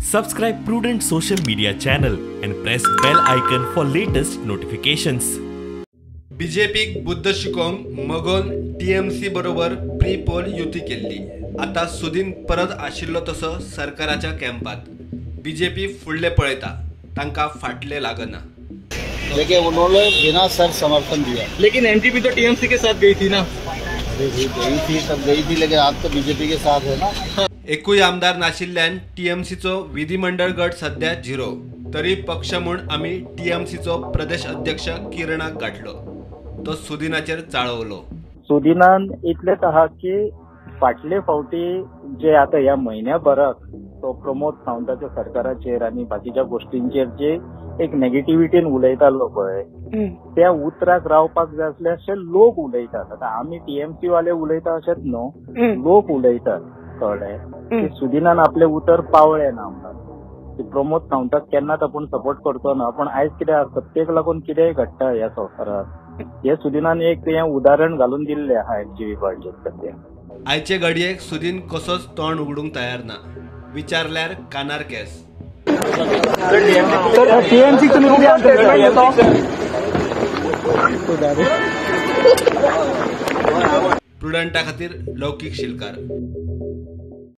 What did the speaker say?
Subscribe Prudent social media channel and press bell icon for latest notifications. बीजेपीक बुद्द शिकोवंक मगोन TMC बरोबर pre poll युती केल्ली. आतां सुदीन परत आशिल्लो तसो सरकाराच्या कॅम्पात. बीजेपी फुडले पळयता, तांकां फाटले लागना. देखिए, उन्होंने बिना सर समर्थन दिया, लेकिन एमजीपी तो टीएमसी के साथ गई थी ना. अरे गई थी, तब गई थी, लेकिन आज तो बीजेपी के साथ है ना. एकूय आमदार नाशिल्ल्यान टीएमसीचो विधिमंडळ गट सध्या झिरो. तरी पक्ष म्हूण आमी टीएमसीचो प्रदेश अध्यक्ष किरणाक गाठलो, तो सुदिनाचेर चाळवलो. सुदिनान इतलेंच आहा की फाटले फावटी जे आता ह्या म्हयन्या भराक तो प्रमोद सावंताच्या सरकाराचेर आनी बाकीच्या गोष्टींचेर जे एक नेगेटिव्हिटीन उलयतालो पळय, त्या उतराक रावपाक जाय आसले अशे लोक उलयतात. आता आमी टीएमसी वाले उलयता अशेंच न्हू, लोक उलयतात. कळ्ळें की सुदिनान आपलें उतर पावळें ना म्हणून की प्रमोद सावंताक केन्नाच आपूण सपोर्ट करचो ना. पण आयज कितें सत्तेक लागून कितेंय घडटा ह्या संवसारात, हे सुदिनान एक हें उदाहरण घालून दिल्लें आहा एमजीबी पार्टीक सध्या. आयचे घडयेक सुदीन कसोच तोंड उगडूंक तयार ना. विचारल्यार कानार केस. टीएमसी प्रुडंटा खातीर लौकीक शिलकार.